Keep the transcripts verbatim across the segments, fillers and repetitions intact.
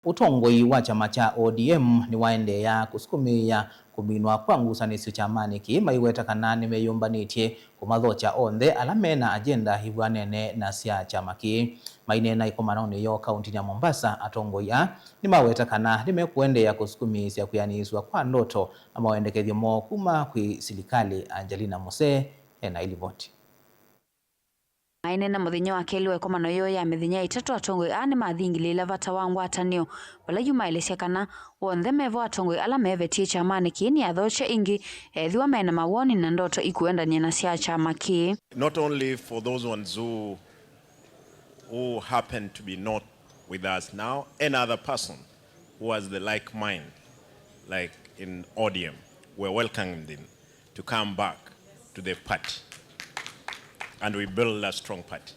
Ũtongoi wa kyama kya O D M nĩwaendeea kũsukumĩĩa kũminwa kwa ngusanĩsyo kyamanĩ kĩĩ, maiweta kana nĩmeyũmbanĩtye kũmathokya onthe ala mena agenda ivw'anene na sya kyama kĩĩ. Maineena ĩkomanonĩ yoo kauntinĩ ya Mombasa, atongoi aa nĩmaweta kana nĩmekũendeea kũsukumĩĩsya kwĩanĩĩsw'a kwa ndoto na mawendekethyo moo kuma kwĩ silikalĩ. Angelina Mose ena ĩlivoti. Maineena mũthenya wa kelĩ wa ĩkomano yoo ya mĩthenya ĩtatũ, atongoi aa nĩmathingilĩĩla vata wa ngwatanĩo, vala yu maelesya kana onthe mevo atongoi ala mevetie kyamanĩ kĩĩ nĩ athokye ĩngĩ ethĩwa mena mawoni na ndoto ikũendany'a na sya kyama kĩĩ. Not only for those ones who, who happen to be not with us now, any other person who has the like mind, like in O D M, we're welcoming them to come back to the party and we build a strong party.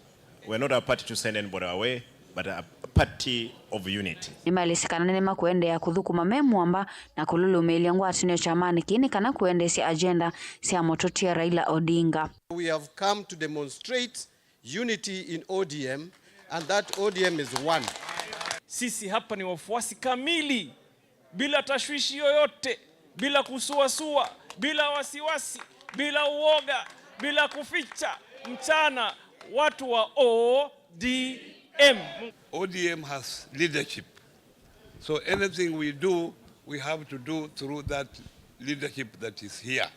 We're not a party to send anybody away, but a party of unity. Nĩmaelesya kana nĩmakũendeea kũthũkũma me mũamba na kũlũlũmĩĩlya ngwatanĩo kyamanĩ kĩĩ nĩ kana kũendeesya agenda sya mũtũtia Raila Odinga. We have come to demonstrate unity in O D M, and that O D M is one. Sisi hapa ni wafuasi kamili, bila tashwishi yoyote, bila kusuasua, bila wasiwasi, bila uoga, bila kuficha mchana, watu wa O D M. O D M has leadership. So anything we do, we have to do through that leadership that is here.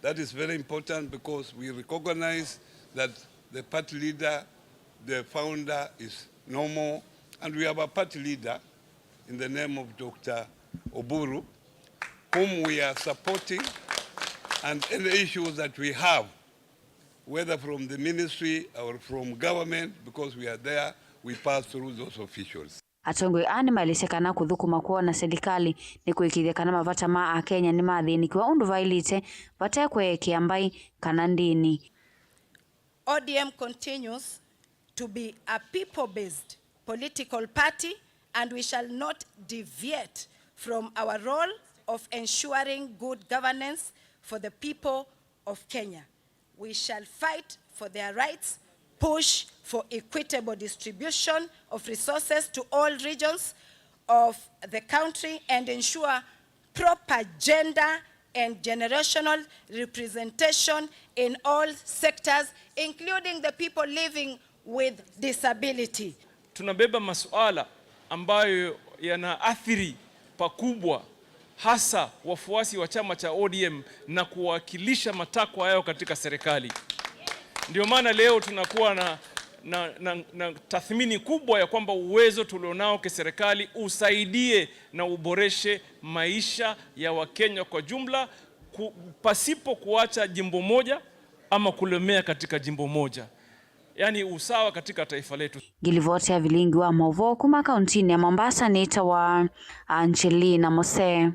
That is very important because we recognize that the party leader, the founder is no more, and we have a party leader in the name of Doctor Oburu, whom we are supporting, and any issues that we have, whether from the ministry or from government, because we are there, we pass through those officials. Atongoi aa nĩmaelesya kana kũthũkũma kwoo na silikalĩ nĩ kũĩkĩĩthya kana mavata ma Akenya nĩmathĩnĩkĩwa ũndũ vaĩlĩte, vate kweekea mbaĩ kana ndĩni. O D M continues to be a people-based political party, and we shall not deviate from our role of ensuring good governance for the people of Kenya. We shall fight for their rights, push for equitable distribution of resources to all regions of the country, and ensure proper gender and generational representation in all sectors, including the people living with disability. Tunabeba masuala ambayo yanaathiri pakubwa hasa wafuasi wa chama cha O D M na kuwakilisha matakwa yao katika serikali. Ndio maana leo tunakuwa na, na, na, na tathmini kubwa ya kwamba uwezo tulionao kiserikali usaidie na uboreshe maisha ya Wakenya kwa jumla ku-, pasipo kuacha jimbo moja ama kulemea katika jimbo moja. Yaani usawa katika taifa letu. Ngilivoti ya vilingi wa mauvoo kuma kauntinĩ ya Mombasa nĩtawa Angelina Mose.